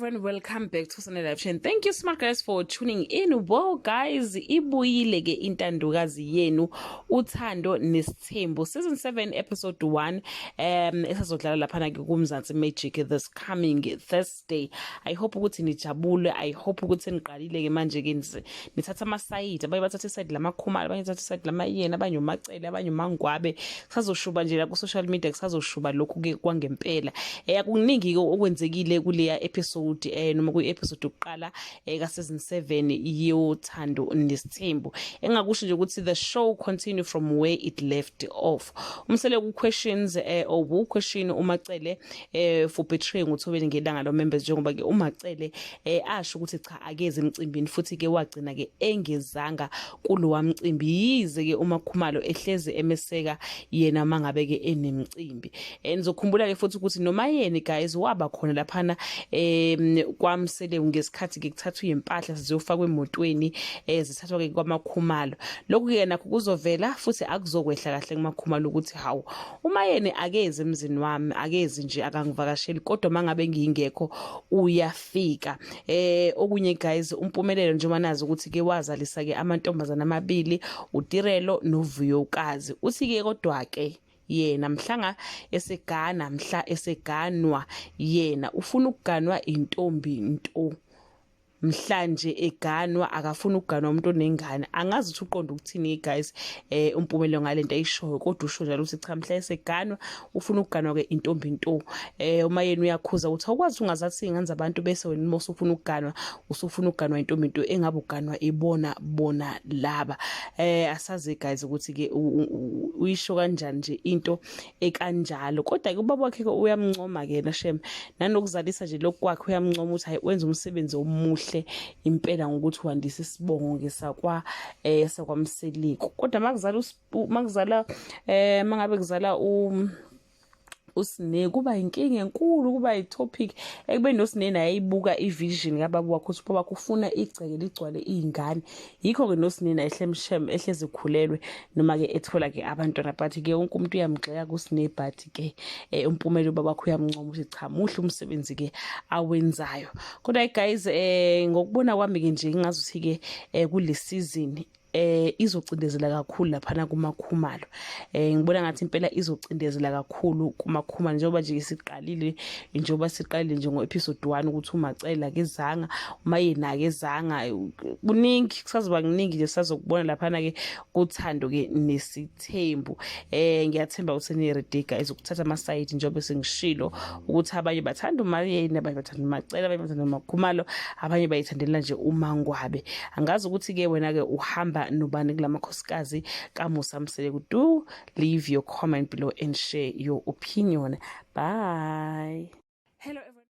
Everyone, welcome back to Sunday Live Chain. Thank you smart guys for tuning in. Well guys, ibuyile ke intandokazi yenu uThando Nesithembu season 7 episode 1 esazodlala laphana ke kuMzansi Magic this coming Thursday. I hope ukuthi nijabule, I hope ukuthi niqalile ke manje ke nithatha amasayidi, abanye bathatha isayidi lamakhumalo, abanye bathatha isayidi lamayena, abanye umacele, abanye umangwabe. Kusazoshuba nje la ku social media, kusazoshuba lokhu ke kwangempela. Akuningi ke okwenzekile kuleya episode noma kuyi episode yokuqala ka season 7 yothando nesithembu. Engakusho nje ukuthi the show continue from where it left off. Umseleku questions or question uMacele for betraying uThobeni ngelanga lo members, njengoba ke uMacele asho ukuthi cha, akeze emcimbini, futhi ke wagcina ke engezanga kulowa mcimbi, yize ke uMakhumalo ehleze emeseka yena mangabe ke enemcimbi. Nizokhumbula ke futhi ukuthi noma yena guys waba khona laphana kwaMseleku ngesikhathi ke kuthathwa impahla ziyofakwa emotweni, zithathwa ke kwaMakhumalo. Lokhu ke nakho kuzovela futhi, akuzokwehla kahle kuMakhumalo ukuthi hawu, uma yena akeze emzini wami, akezi nje, akangivakasheli, kodwa mangabe ngingekho uyafika. Okunye guys, uMpumelelo, njengoba nazi ukuthi ke wazalisa ke amantombazana amabili, uTirelo noVuyokazi, uthi ke kodwa ke yena mhlanga esegana, mhla eseganwa, yena ufuna ukuganwa intombi nto. Mhlanje eganwa akafuna ukuganwa umuntu onengane. Angazi ukuthi uqonda ukuthini guys uMpumelelo ngalento ayishoyo, kodwa usho njalo ukuthi cha, mhla eseganwa ufuna ukuganwa ke intombi nto. Uma yena uyakhuza ukuthi awukwazi ungazathi ingane zabantu, bese wena uma usufuna ukuganwa, usufuna ukuganwa intombi nto, engabe uganwa ibona bona laba. Asazi guys ukuthi ke uyisho kanjani nje into ekanjalo, kodwa ke ubaba wakhe ke uyamncoma ke yena shem, nanokuzalisa nje lokhu kwakhe uyamncoma ukuthi hayi, wenza umsebenzi omuhle impela ngokuthi wandisa isibongo ke sakwa sakwaMseleku. Kodwa makuzala makuzala mangabe kuzala uSine kuba inkinga enkulu, kuba i-topic ekubeni noSine naye ayibuka i-vision kababa wakhe ukuthi ubaba wakhe ufuna igceke ligcwale iy'ngane. Yikho-ke noSine naye ehlemshem ehlezi ekhulelwe noma-ke ethola-ke abantwana, but-ke wonke umuntu uyamgxeka kuSine, but-ke uMpumelelo ubaba wakhe uyamncoma ukuthi cha, muhle umsebenzi-ke awenzayo. Kodwa guys, ngokubona kwami-ke nje, ngingazuthi-ke kule season izocindezela kakhulu laphana kuMakhumalo. Ngibona ngathi impela izocindezela kakhulu kuMakhumalo, njengoba nje isiqalile, njengoba siqalile nje ngo-episode 1 ukuthi uMacele akezanga, uma yena akezanga. Kuningi kusazoba kuningi nje sazokubona laphana ke kuthando ke nesithembu. Ngiyathemba ukuthi ni-ready guys ukuthatha ama-side, njengoba sengishilo ukuthi abanye bathanda uMayeni, abanye bathanda uMacele, abanye bathanda uMakhumalo, abanye bayithandela nje uMangwabe. Angazi ukuthi ke wena ke uhamba nobani kulamakhosikazi kaMusa Mseleku. Do leave your comment below and share your opinion. Bye. Hello everyone.